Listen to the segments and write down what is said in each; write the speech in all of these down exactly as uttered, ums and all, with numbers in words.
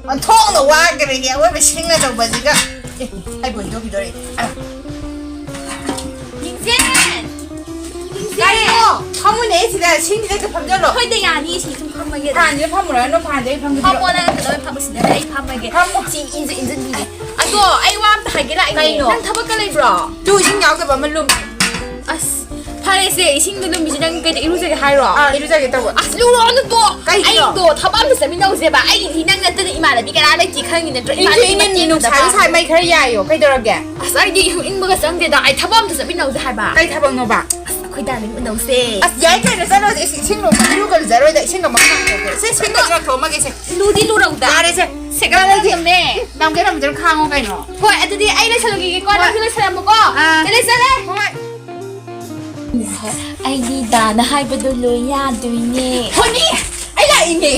ꯑꯣꯟꯊꯣꯛꯅ ꯋꯥꯈ꯭ꯔꯦꯅꯦ ꯑꯋꯣꯏꯕ ꯁꯤꯡ ꯑꯆꯧꯕꯁꯤꯒ꯫ ꯑꯦ, ꯑꯩꯕꯨ ꯍꯨꯟꯗꯣꯛꯈꯤꯗꯣꯔꯦ꯫ ꯑ, ꯂꯤꯡꯖꯦꯜ! ꯂꯤꯡꯖꯦꯜ! ꯀꯩꯅꯣ? ꯐꯝꯃꯨꯅꯦ ꯁꯤꯗ, ꯁꯤꯡꯁꯤꯗ ꯍꯦꯛꯇ ꯐꯝꯖꯜꯂꯣ꯫ ꯍꯣꯏꯗ, ꯌꯥꯅꯤ, ꯁꯤ ꯁꯨꯝ ꯐꯝꯃꯒꯦ꯫ ꯐꯥꯟꯁꯤꯗ ꯐꯝꯃꯨꯔꯅꯨ, ꯐꯥꯟꯁꯤꯗ ꯍꯦꯛ ꯐꯝꯖꯜꯂꯣ꯫ ꯐꯝꯃꯣ, ꯅꯪ ꯀꯩꯗꯧꯕꯩ ꯐꯝꯃꯤꯁꯤꯗ? ꯑꯩ ꯐꯝꯃꯒꯦ꯫ ꯐꯝꯃꯣ꯫ ꯁꯤ ꯏꯟꯖ-, ꯏꯟꯖꯟꯕꯤꯒꯦ꯫ ꯑꯗꯣ, ꯑꯩ ꯋꯥ ꯑꯝꯇ ꯍꯥꯏꯒꯦ ꯂꯥꯛꯏꯅꯦ꯫ ꯀꯩꯅꯣ? ꯅꯪ ꯊꯕꯛꯀ ꯂꯩꯕ꯭ꯔꯣ? ꯇꯨ, ꯏꯁꯤꯡ ꯌꯥꯎꯗꯕ ꯑꯃ ꯂꯨꯝꯃꯦ꯫ ꯑꯁ, ꯐꯔꯦꯁꯦ, ꯏꯁꯤꯡꯗꯣ ꯂꯨꯝꯃꯤꯁꯦ ꯅꯪ ꯀꯩꯗ ꯏꯔꯨꯖꯒꯦ ꯍꯥꯏꯔꯣ? ꯑꯥ, ꯏꯔꯨꯖꯒꯦ ꯇꯧꯕ꯫ ꯑꯁ, ꯂꯨꯔꯣꯅꯨ ꯇꯣ꯫ ꯀꯩꯒꯤꯅꯣ? ꯑꯩꯗꯣ ꯊꯕꯛ ꯑꯝꯇ ꯆꯠꯃꯤꯟꯅꯧꯁꯦꯕ꯫ ꯑꯩꯒꯤꯗꯤ ꯅꯪ ꯅꯠꯇꯅ ꯏꯃꯥꯟꯅꯕꯤ ꯀꯅꯥ ꯂꯩꯇꯦ ꯈꯪꯉꯤ ꯅꯠꯇ꯭ꯔꯣ? ꯏꯪꯁꯨ ꯏꯃꯥꯟꯅꯕꯤ ꯏꯪꯉꯦ, ꯃꯇꯦꯡ ꯑꯝꯇ ꯅꯨꯡꯁꯥꯁꯨ ꯄꯥꯡꯉꯣ꯫ ꯁꯥꯏ, ꯃꯩ ꯈꯔ ꯌꯥꯏꯌꯣ꯫ ꯀꯩꯗꯧꯔꯒꯦ? ꯑꯁ, ꯑꯩꯗꯤ ꯏꯪꯕꯒ ꯆꯪꯗꯦꯗ꯫ ꯑꯩ ꯊꯕꯛ ꯑꯝꯇ ꯆꯠꯃꯤꯟꯅꯧꯁꯦ ꯍꯥꯏꯕ꯫ ꯀꯩ ꯊꯕꯛꯅꯣꯕ? ꯑꯁ, ꯑꯩꯈꯣꯏ ꯗꯥ ꯂꯩꯃꯤꯟꯅꯧꯁꯦ꯫ ꯑꯁ, ꯌꯥꯏ ꯀꯩꯅꯣ, ꯆꯠꯂꯣꯁꯦ꯫ ꯏꯁꯤꯡ ꯂꯨꯝꯕ ꯏꯔꯨꯒ ꯂꯨꯖꯔꯣꯏꯗ, ꯏꯁꯤꯡꯒ ꯃꯈꯥ ꯊꯥꯡꯗꯣꯛꯀꯦ꯫ ꯁꯦ, ꯁꯤꯡꯒ ꯂꯨꯖꯔꯣ, ꯊꯣꯛꯑꯝꯃꯒꯦ ꯁꯦ꯫ ꯂꯨꯗꯤ ꯂꯨꯔꯧꯗ꯫ ꯌꯥꯔꯦꯁꯦ꯫ ꯁꯦ, ꯀꯅꯥ ꯂꯩꯒꯦ? ꯂꯨꯝꯃꯦ꯫ ꯉꯝꯒꯦ ꯉꯝꯗ꯭ꯔ ꯈꯥꯡꯉꯣ ꯀꯩꯅꯣ꯫ ꯍꯣꯏ, ꯑꯗꯨꯗꯤ ꯑꯩ ꯂꯣꯏꯁꯜꯂꯨꯈꯤꯒꯦꯀꯣ, ꯍꯣꯏ꯫ ꯅꯪꯁꯨ ꯂꯣꯏꯁꯜꯂꯝꯃꯨꯀꯣ꯫ ꯑꯥ꯫ ꯆꯠꯂꯦ, ꯆꯠꯂꯦ꯫ ꯍꯣꯏ꯫ ꯑꯩꯗꯤ ꯗꯥꯅ ꯍꯥꯏꯕꯗꯣ ꯂꯣꯏ ꯌꯥꯗꯣꯏꯅꯦ꯫ ꯍꯣꯅꯤ, ꯑꯩ ꯂꯥꯛꯏꯅꯦ꯫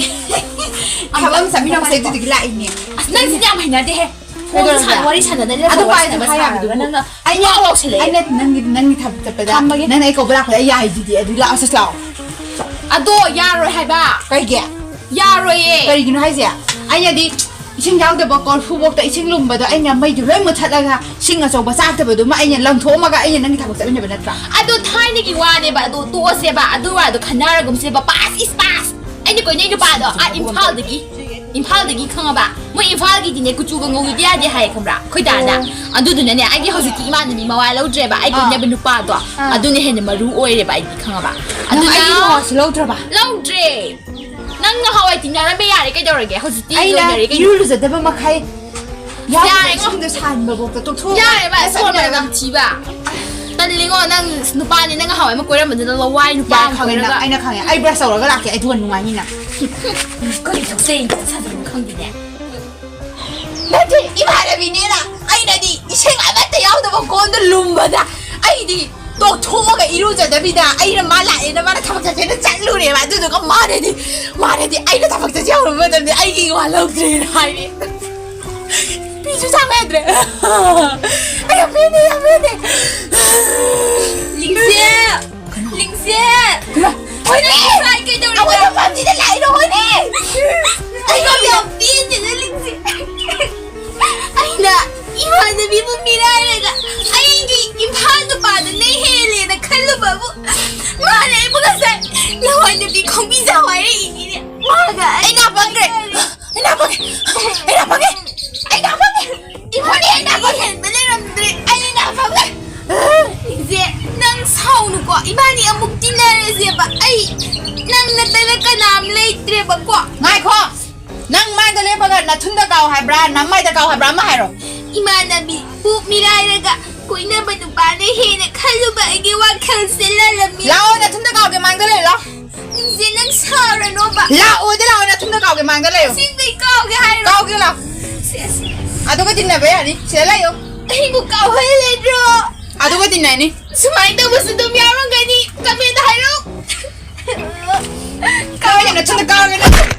ꯊꯕꯛ ꯑꯃ ꯆꯠꯃꯤꯟꯅꯧꯁꯦ, ꯑꯗꯨꯗꯨꯒꯤ ꯂꯥꯛꯏꯅꯦ꯫ ꯑꯁ, ꯅꯪꯁꯤꯗꯤ ꯌꯥꯝ ꯍꯩꯅꯗꯦꯍꯦ꯫ ꯐꯣꯟꯁꯨ ꯀꯩꯗꯧꯔꯒꯦ? ꯁꯥꯟꯅ-, ꯋꯥꯔꯤ ꯁꯥꯟꯅꯗꯅ ꯑꯗꯨ ꯐꯣꯟ ꯋꯥꯔꯤ ꯄꯥꯏꯁꯦ ꯁꯥꯟꯅꯕ ꯍꯥꯏꯔꯕꯗꯨꯕꯨ꯫ ꯁꯥꯔꯒ ꯅꯪꯅ ꯑꯩꯅ, ꯄꯨꯡꯂꯥꯎ ꯂꯥꯎꯁꯜꯂꯛꯑꯦ꯫ ꯑꯩꯅ ꯅꯪꯒꯤ, ꯅꯪꯒꯤ ꯊꯕꯛ ꯆꯠꯄꯗ ꯊꯝꯃꯒꯦ꯫ ꯅꯪꯅ ꯑꯩ ꯀꯧꯕ ꯂꯥꯛꯄꯗ ꯑꯩ ꯌꯥꯏꯗꯨꯗꯤ, ꯑꯗꯨ ꯂꯥꯛꯑꯣ, ꯁꯠ ꯂꯥꯛꯑꯣ꯫ ꯑꯗꯣ ꯌꯥꯔꯣꯏ ꯍꯥꯏꯕ꯫ ꯀꯩꯒꯤ? ꯌꯥꯔꯣꯏꯌꯦ꯫ ꯀꯔꯤꯒꯤꯅꯣ ꯍꯥꯏꯁꯦ? ꯑꯩꯅꯗꯤ ꯏꯁꯤꯡ ꯌꯥꯎꯗꯕ ꯀꯣꯔꯐꯨꯕꯣꯛꯇ ꯏꯁꯤꯡ ꯂꯨꯝꯕꯗꯣ ꯑꯩꯅ ꯃꯩꯗꯨ ꯂꯣꯏ ꯃꯨꯠꯊꯠꯂꯒ ꯁꯤꯡ ꯑꯆꯧꯕ ꯆꯥꯛꯇꯕꯗꯨꯃ ꯑꯩꯅ ꯂꯪꯊꯣꯛꯑꯝꯃꯒ ꯑꯩꯅ ꯅꯪꯒꯤ ꯊꯕꯛ ꯆꯠꯃꯤꯟꯅꯕ ꯅꯠꯇ꯭ꯔꯥ? ꯑꯗꯣ ꯊꯥꯏꯅꯒꯤ ꯋꯥꯅꯦꯕ, ꯑꯗꯣ ꯇꯣꯛꯑꯁꯦꯕ, ꯑꯗꯨ ꯋꯥꯗꯣ ꯈꯟꯅꯔꯒꯨꯝꯁꯦꯕ꯫ Past is past꯫ ꯑꯩꯅ ꯀꯣꯏꯅꯩ ꯅꯨꯄꯥꯗꯣ ꯑꯥ ꯏꯝꯐꯥꯜꯗꯒꯤ, ꯏꯝꯐꯥꯜꯗꯒꯤ ꯈꯪꯉꯕ? ꯃꯣꯏ ꯏꯝꯐꯥꯜꯒꯤꯗꯤꯅꯦ ꯀꯨꯆꯨꯒ ꯉꯧꯗꯗꯤ ꯌꯥꯗꯦ ꯍꯥꯏꯌꯦ, ꯈꯪꯕ꯭ꯔꯥ? ꯑꯩꯈꯣꯏ ꯗꯥꯅ꯫ ꯑꯣ꯫ ꯑꯗꯨꯗꯨꯅꯅꯦ ꯑꯩꯒꯤ ꯍꯧꯖꯤꯛꯇꯤ ꯏꯃꯥꯟꯅꯕꯤ ꯃꯋꯥ ꯂꯧꯗ꯭ꯔꯦꯕ, ꯑꯩ ꯑꯥ꯫ ꯀꯣꯏꯅꯕ ꯅꯨꯄꯥꯗꯣ꯫ ꯑꯥ꯫ ꯑꯗꯨꯅ ꯍꯦꯟꯅ ꯃꯔꯨ ꯑꯣꯏꯔꯦꯕ ꯑꯩꯗꯤ, ꯈꯪꯉꯕ? ꯅꯪ ꯑꯗꯨꯅ ꯑꯩꯒꯤ ꯃꯋꯥꯁꯨ ꯂꯧꯗ꯭ꯔꯕ? ꯂꯧꯗ꯭ꯔꯦ꯫ ꯅꯪ ꯅꯍꯥꯟꯋꯥꯏ ꯇꯤꯟꯅꯔꯝꯃꯦ, ꯌꯥꯔꯦ, ꯀꯩꯗꯧꯔꯒꯦ? ꯍꯧꯖꯤꯛꯇꯤ ꯑꯩꯅ ꯂꯣꯏꯅꯔꯦ ꯀꯩꯅꯣ꯫ ꯏꯔꯨ ꯂꯨꯖꯗꯕ ꯃꯈꯩ ꯌꯥꯎꯗꯕ ꯌꯥꯔꯦꯉꯣ꯫ ꯏꯁꯤꯡꯗꯣ ꯁꯥꯍꯟꯕꯐꯥꯎꯗ ꯇꯣꯛꯊꯣꯛꯑꯒ ꯌꯥꯔꯦꯕ, ꯁꯣꯔ ꯆꯠꯃꯤꯟꯅꯔꯒ꯫ ꯃꯅꯝ ꯊꯤꯕ꯫ ꯇꯜꯂꯤꯉꯣ, ꯅꯪ ꯅꯨꯄꯥꯅꯤ, ꯅꯪ ꯅꯍꯥꯟꯋꯥꯏ ꯑꯃ ꯀꯣꯏꯔꯝꯕꯗꯨꯅ ꯂꯋꯥꯏ ꯅꯨꯄꯥ ꯌꯥꯔꯦ, ꯑꯃ ꯈꯪꯉꯦ ꯅꯪ, ꯀꯣꯏꯔꯒ꯫ ꯑꯩꯅ ꯈꯪꯉꯦ꯫ ꯑꯩ ꯕ꯭ꯔꯁ ꯇꯧꯔꯒ ꯂꯥꯛꯀꯦ, ꯑꯗꯨꯒ ꯅꯨꯡꯉꯥꯏꯅꯤ ꯅꯪ꯫ ꯀꯔꯤ ꯊꯣꯛꯆꯩ ꯁꯥꯗꯅ ꯈꯪꯗꯦꯅꯦ꯫ ꯅꯠꯇꯦ, ꯏꯃꯥꯟꯅꯕꯤꯅꯦꯅ ꯑꯩꯅꯗꯤ ꯏꯁꯤꯡ ꯑꯃꯠꯇ ꯌꯥꯎꯗꯕ ꯀꯣꯟꯗ ꯂꯨꯝꯕꯗ ꯑꯩꯗꯤ ꯇꯣꯛꯊꯣꯛꯑꯒ ꯏꯔꯨꯖꯗꯕꯤꯗ ꯑꯩꯅ ꯃꯥ ꯂꯥꯛꯑꯦꯅ ꯃꯥꯅ ꯊꯕꯛ ꯆꯠꯁꯦꯅ ꯆꯠꯂꯨꯔꯦꯕ꯫ ꯑꯗꯨꯗꯨꯒ ꯃꯥꯅꯗꯤ, ꯃꯥꯅꯗꯤ ꯑꯩꯅ ꯊꯕꯛ ꯆꯠꯁꯦ ꯍꯧꯔꯨꯕ ꯃꯇꯝꯗ ꯑꯩꯒꯤ ꯏꯋꯥ ꯂꯧꯗ꯭ꯔꯦꯅ ꯍꯥꯏꯔꯤ꯫ ꯄꯤꯁꯨ ꯆꯥꯕ ꯌꯥꯗ꯭ꯔꯦ꯫ ꯑꯩ ꯌꯥꯝ ꯄꯦꯟꯗꯦ, ꯌꯥꯝ ꯄꯦꯟꯗꯦ꯫ ꯂꯤꯡꯖꯦꯜ! ꯂꯤꯡꯖꯦꯜ! ꯍꯣꯏꯅꯦ! ꯉꯁꯥꯏ ꯀꯩꯗꯧꯔꯤꯕ? ꯑꯩꯈꯣꯏ ꯃꯐꯝꯁꯤꯗ ꯂꯥꯛꯏꯔꯣ, ꯍꯣꯏꯅꯦ! ꯑꯩ ꯌꯥꯝ ꯄꯦꯟꯗꯦꯗ, ꯅꯊꯨꯟꯗ ꯀꯥꯎ ꯍꯥꯏꯕ꯭ꯔꯥ, ꯅꯃꯥꯏꯗ ꯀꯥꯎ ꯍꯥꯏꯕ꯭ꯔꯥ, ꯑꯃ ꯍꯥꯏꯔꯣ꯫ ꯏꯃꯥꯟꯅꯕꯤ, ꯄꯨꯛ ꯃꯤꯔꯥꯏꯔꯒ ꯀꯣꯏꯅꯕ ꯅꯨꯄꯥꯅ ꯍꯦꯟꯅ ꯈꯜꯂꯨꯕ ꯑꯩꯒꯤ ꯋꯥꯈꯜꯁꯦ ꯂꯥꯜꯂꯝꯃꯤ꯫ ꯂꯥꯛꯑꯣ, ꯅꯊꯨꯟꯗ ꯀꯥꯎꯒꯦ, ꯃꯥꯡꯗ ꯂꯩꯌꯨ, ꯂꯥꯛꯑꯣ꯫ ꯅꯤꯡꯁꯦ, ꯅꯪ ꯁꯥꯎꯔꯅꯣꯕ꯫ ꯂꯥꯛꯑꯣꯗꯤ ꯂꯥꯛꯑꯣ, ꯅꯊꯨꯟꯗ ꯀꯥꯎꯒꯦ, ꯃꯥꯡꯗ ꯂꯩꯌꯨ꯫ ꯑꯁꯦꯡꯕꯩ ꯀꯥꯎꯒꯦ ꯍꯥꯏꯔꯣ? ꯀꯥꯎꯒꯦ, ꯂꯥꯛꯑꯣ꯫ ꯁꯦꯁ꯫ ꯑꯗꯨꯒ ꯇꯤꯟꯅꯕ ꯌꯥꯅꯤ, ꯁꯤꯗ ꯂꯩꯌꯨ꯫ ꯑꯩꯕꯨ ꯀꯥꯎꯍꯜꯂꯦꯗ꯭ꯔꯣ? ꯑꯗꯨꯒ ꯇꯤꯟꯅꯅꯤ꯫ ꯁꯨꯃꯥꯏꯅ ꯇꯧꯕꯁꯨ ꯑꯗꯨꯝ ꯌꯥꯎꯔꯝꯒꯅꯤ꯫ ꯀꯃꯦꯟꯗ ꯍꯥꯏꯔꯛꯎ꯫ ꯀꯥꯎꯒꯦ, ꯅꯊꯨꯟꯗ ꯀꯥꯎꯒꯦ, ꯅꯊꯨꯟꯗ꯫